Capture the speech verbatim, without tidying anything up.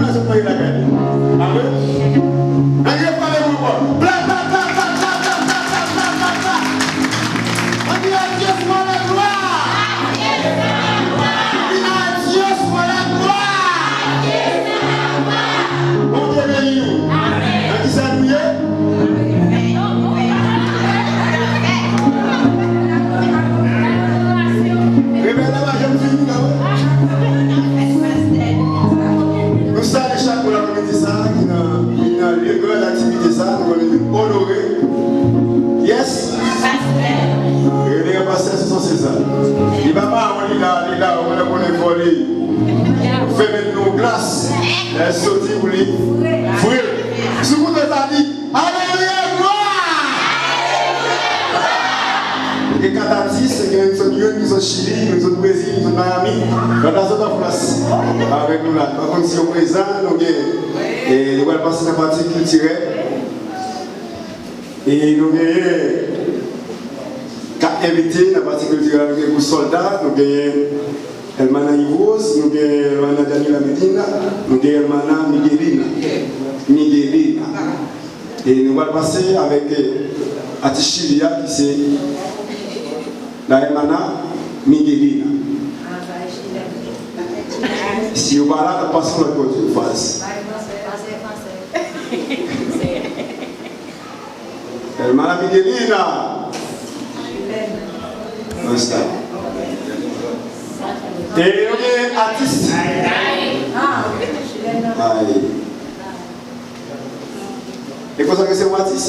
Nan zòt mari lakay li. Amen. Ann refrape pou ankò. Bla, bla, bla, bla. Ann di, à Dieu soit la gloire. Ann di, à Dieu soit la gloire. Bondye beni nou. Nan kisa nou ye? Rebèl la pa janm fini, non. Nou salye chak moun aprèmidi sa a ki nan, ki nan lye gran aktivite sa a. Nou konnen nou onore. Yes. Reverend Pastè Sison Seza. Li pa mawon, li la, li la, ou konnen konnen fò li. Ou fèmen nou glas. Lè soti pou li. Fre. Sou kouto sa di, Alelouya, glwa! Nou gen kat atis, gen youn sot, youn ki sot Chili, youn sot Brezil, youn sot Miami, lòt la sot an Frans. Avèk nou la. Pa konn si yo prezan, nou gen, e, nou pral pase nan pati kiltirèl. E nou genyen kat envite nan pati kiltirèl, nou gen pou sòlda, nou genyen Hermana Yvose, nou gen Hermana Daniela Medina, nou gen Hermana Miguelina. Miguelina. E nou pral pase avèk, eh, atis Chili a, ki se la Hermana Miguelina. Si yo pa la, n ap pase yon lòt kote, faz. Hermana Miguelina. Buenas tardes. E yo gen atis. Ay. E konsa ke se yon atis?